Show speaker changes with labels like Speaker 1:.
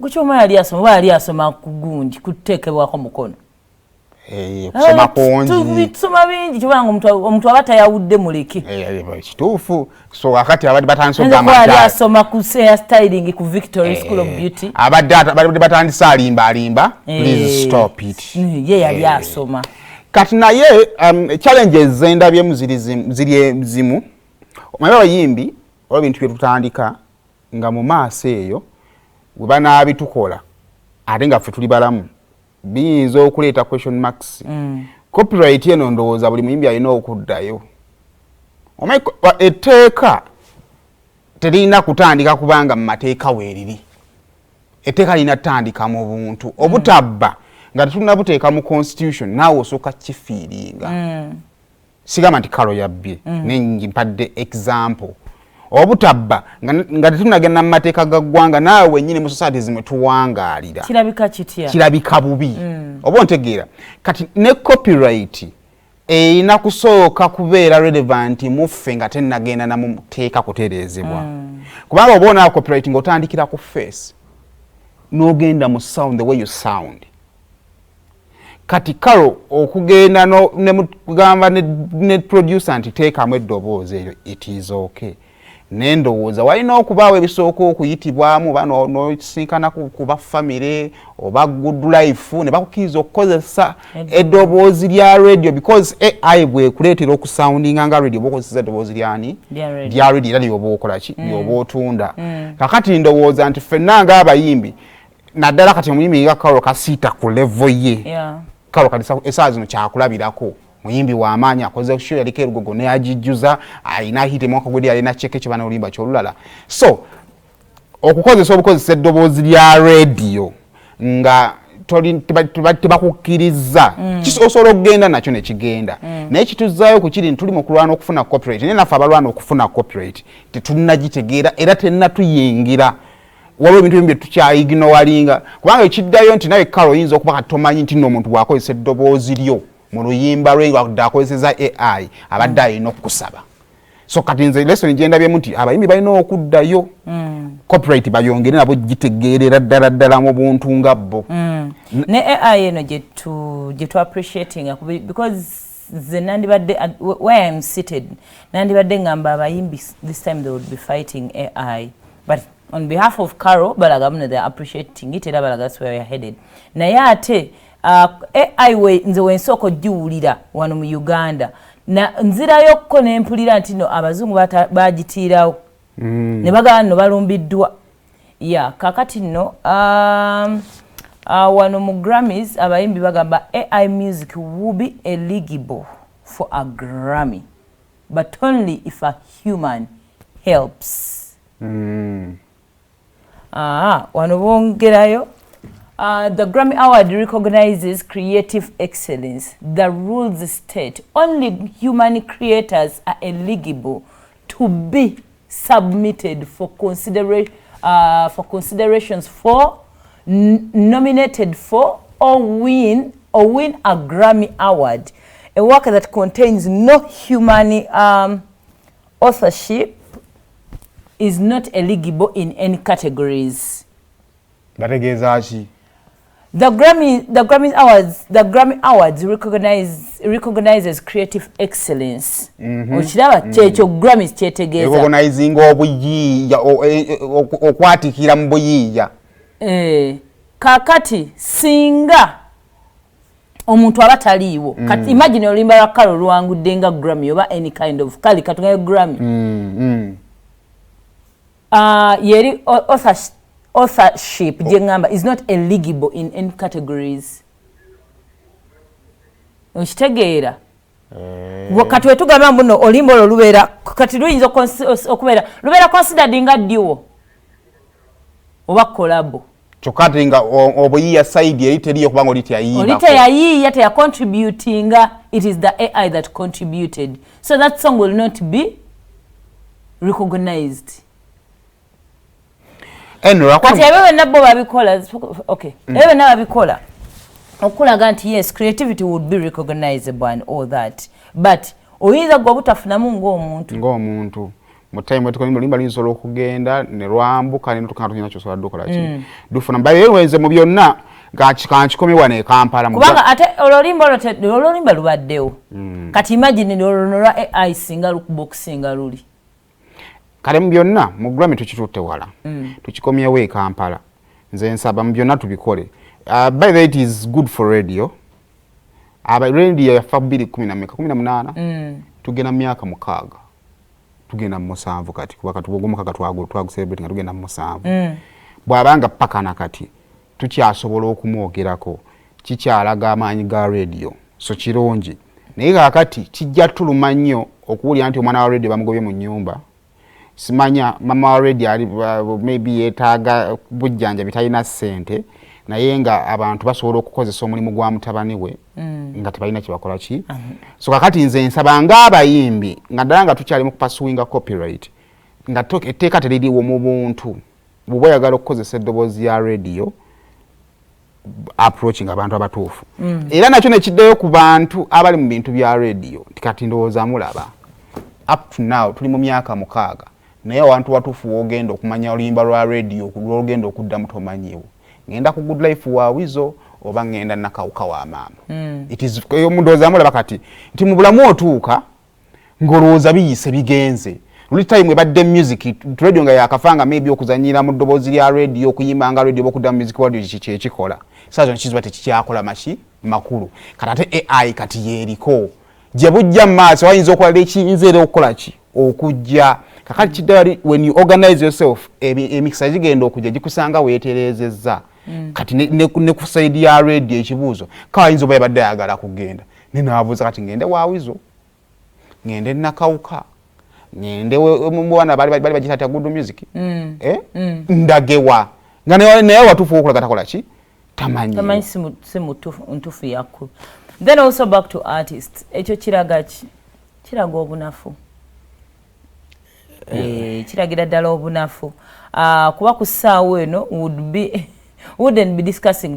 Speaker 1: Gukyoma yali asoma oba yali asoma ku gundi kuteekebwako mukono?
Speaker 2: Kusoma kungi.
Speaker 1: Tusoma bingi, kubanga omuntu aba tayawudde, muleke.
Speaker 2: Kituufu. So akati abadde batandise
Speaker 1: ogamba yali asoma ku hair styling ku Victory School of Beauty.
Speaker 2: Abadde batandise alimba alimba, please stop it.
Speaker 1: Ye yali asoma.
Speaker 2: Kati naye challenges zendabyemu ziri zimu. Omanyi abayimbi oba bintu byetutandika nga mu maaso eyo bwe banaabitukola ate nga ffe tuli balamu, biyinza okuleeta question marks. Copyright eno, ndowooza buli muyimbi alina okuddayo. Omanyi etteeka teririna kutandika kubanga mu mateeka weeriri. Etteeka lirina tutandika mu buntu. Obutabba nga tetunabuteeka mu constitution, naawe osooka kifiiringa. Sigamba nti Karo yabbye. Nengi mpadde example. Obutabba nga tetunagenda mu mateeka ga ggwanga, naawe wennyini mu society zimwe tuwangaalira
Speaker 1: kirabika kitya?
Speaker 2: Kirabika bubi. Oba ontegeera? Kati ne copyright erina kusooka kubeera relevant muffe nga tennagenda namuteeka kutereezebwa. Kubanga oba onaa copyright ng'otandikira ku face n'ogenda mu sound, the way you sound. Kati Karo okugenda nemugamba ne producer nti teekamu eddoboozi eryo, it is okay. Nendowooza walina okubaawo ebisooka okuyitibwamu oba nosinkana kuba famire oba Good Life ne bakukkiriza okukozesa eddoboozi lya radio, because AI bwekuleetera okusoundinga nga radio, oba okozesa eddoboozi lyani? Lya radio. Era lyoba okolaki? Lyoba otunda. Kakati ndowooza nti ffenna ng'abayimbi, naddala kati omuyimbi nga Karo Kasiita ku level ye, Karo kati esaawa zino kyakulabirako, muyimbi w'amaanyi, akoze show yaliko erugogo neyagijjuza, alina hit emwaka gwedi, alina kyeke kibana oluyimba kyolulala. So okukozesa obukozesa eddoboozi lya radio nga tebakukkiriza, osobola okugenda nakyo nekigenda. Naye kituzaayo ku kiri, tuli mu kulwana okufuna copyright, naye naffe abalwana okufuna copyright tetunnagitegeera era tennatuyingira. Waliwo ebintu ebimu byetukyaignoringa, kubanga ekiddayo nti nawe Kale oyinza okuba kati tomanyi nti nno omuntu bw'akozesa eddoboozi lyo mu luyimba lwe nga akozeseza AI, abadde alina okukusaba. So kati nze lesson gyendabyemu nti abayimbi balina okuddayo copyright bayongere nabo gitegeerera ddala ddala mu buntu nga bo.
Speaker 1: Ne AI eno gyetu appreciating, because nze nandibadde, where I'm seated, nandibadde ngamba abayimbi this time they would be fighting AI, but on behalf of Carol, balaga muno they are appreciating it, era balaga that's where we are headed. Naye ate AI we, nze wensooka ogiwulira wano mu Uganda, na nzirayokko nempulira nti no abazungu bagitiirawo ne bagamba nno balumbiddwa ya. Kakati nno wano mu Grammys abayimbi bagamba AI music will be eligible for a Grammy, but only if a human helps. Ah, wano bongerayo, the Grammy Award recognizes creative excellence. The rules state only human creators are eligible to be submitted for considerations for, nominated for or win a Grammy Award. A work that contains no human authorship is not eligible in any categories.
Speaker 2: Bategeeza ki?
Speaker 1: The Grammy Awards recognizes creative excellence. Okiraba kyekyo Grammys kyetegeeza.
Speaker 2: Recognizing obuyiiya, okwatikira mu buyiiya.
Speaker 1: Kaakati singa omuntu aba taliiwo, kati imagine oluyimba lwa Karo luwangudde nga Grammy oba any kind of, kale katugayo Grammy. Yeri authorship gye ŋŋamba is not eligible in any categories. Okitegeera? Kati wetugamba mbuno oluyimba olwo lubeera, kati luyinza okubeera, lubeera considered nga duo oba collabo.
Speaker 2: Kyokka ate nga obuyiiya side eri teriyo, kubanga oli teyayiimbako.
Speaker 1: Oli teyayiiya, teyacontributinga. It is the AI that contributed, so that song will not be recognized.
Speaker 2: Anyway,
Speaker 1: kati ebyo byonna bo babikola, okay, ebyo byonna babikola okulaga nti yes, creativity would be recognizable and all that, but oyinza gwe obutafunamu ng'omuntu.
Speaker 2: Ng'omuntu. Mu time etukola, oluyimba luyinza okugenda ne lwambuka ne tuka tulina kyosobola dukola ki dufuna. Bayewenze mu byonna kankikomye wano e Kampala.
Speaker 1: Kubanga ate olwolimba olwo, olwolimba lubaddewo. Kati imagine olwo lwa AI singa lukuba okusinga luli.
Speaker 2: Kale mu byonna, mu Grammy tukitutte wala, tukikomyewo e Kampala. Nze nsaba mu byonna tubikole. By the way, it is good for radio. Aba radio yafa bbiri kumi na meka, 18. Tugenda mu myaka 6, tugenda mu 7 kati, kuba kati ogwomukaaga twagu celebrate nga tugenda mu 7. Bw'abanga paka na kati tukyasobola okumwogerako, kikyalaga amaanyi ga radio, so kirungi. Naye kaakati kijja tuluma nnyo okuwulira nti omwana wa radio bamugobye mu nnyumba, simanya mama wa radio ali maybe yeetaaga bujjanjabi, talina ssente, naye nga abantu basobola okukozesa omulimu gwa mutabani we nga tebalina kyebakola ki. So kakati nze nsaba ng'abayimbi, nga ddala nga tukyali mu kupursuinga copyright, nga etteeka teririwo mu buntu, bw'oba oyagala okukozesa eddoboozi ya radio, approaching abantu abatuufu. Era nakyo nekiddayo ku bantu abali mu bintu bya radio, nti kati ndowooza mulaba up to now tuli mu myaka 6, naye awantu watuufu wogenda okumanya oluyimba lwa radio lwogenda okuddamu tomanyiwo, ngenda ku Good Life wa Wizo oba ngenda Nakawuka wa maama. It is ndowooza mulaba kati nti mu bulamu otuuka ng'olowooza biyise bigenze. Luli time ebadde music radio nga yakafa, nga maybe okuzanyira mu ddoboozi lya radio, okuyimba nga radio oba okudda mu music radio kyekikola. Saa zino kiziba tekikyakola maki makulu. Kati ate AI kati yeeriko gye bujja mu maaso, wayinza okulala ekiyinza era okukola ki okujja. Kakati kiddayo, when you organize yourself, emikisa gigenda okujja gikusanga weetereezezza. Kati ne ku side ya radio, ekibuuzo kawayinza oba yabadde ayagala kugenda nenaabuuza, kati ngende waawizo, ngende Nakawuka, ngende mubana bali bagita Good Music, eh? Ndagewa nga naye watuufu okulaga takola ki, tamanyi.
Speaker 1: Tamanyi si ntufu yakku. Then also back to artists, ekyo kiraga ki? Kiraga obunafu. Eh, kiragira ddala obunafu. Kuba ku ssaawa eno wouldn't be discussing